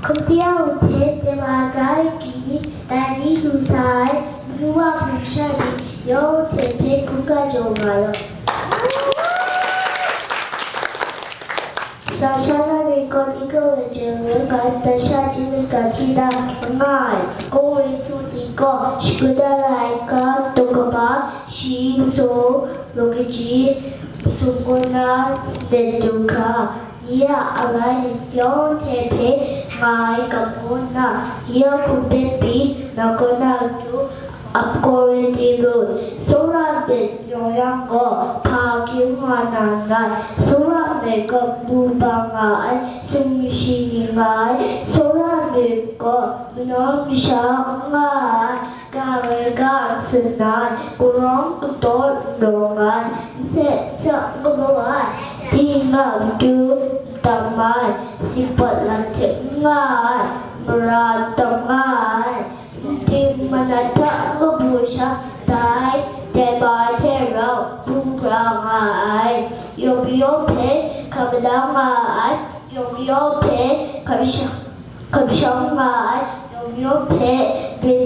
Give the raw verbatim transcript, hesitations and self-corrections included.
Hkum hte yawng hte tengwa ga ai pyi ni, tai ni lu sa ai, amyu wa hpung sha ni, yawng hte hpe hkungga jaw nga law. Sha sha na ni gaw ni gaw e jeng rai nga, sha sha jing ni ga hti da nga ai, gaw e htu ni gaw, shagu da ai ga, daw kaba, shi, masum, law kaji, masum kaw na, sanet du hkra, ya a rai ni yawng hte hpe nga ai kam kaw nna, ya hkum hpe pyi, na kaw na matu, ap kaw ai ni ru, tsawra myit yawng yang gaw, hpa hkyu nga na n rai, tsawra myit gaw, bu ba nga ai, sumshi ni nga ai, tsawra myit gaw, manaw masha n nga ai, ga ai ga n tsun ai, karawng kataw n rawng ai, nse nsa n galaw ai, di nga matu n tam ai, sipawt lam hte n nga ai, mara n tam nga ai, ting manat hta n kabu sha, dai, dai ba hte rau hpung hkra nga ai, yawng yawng hpe hkam da nga ai, yawng yawng hpe hkam sha, hkam sham nga ai, yawng yawng hpe byin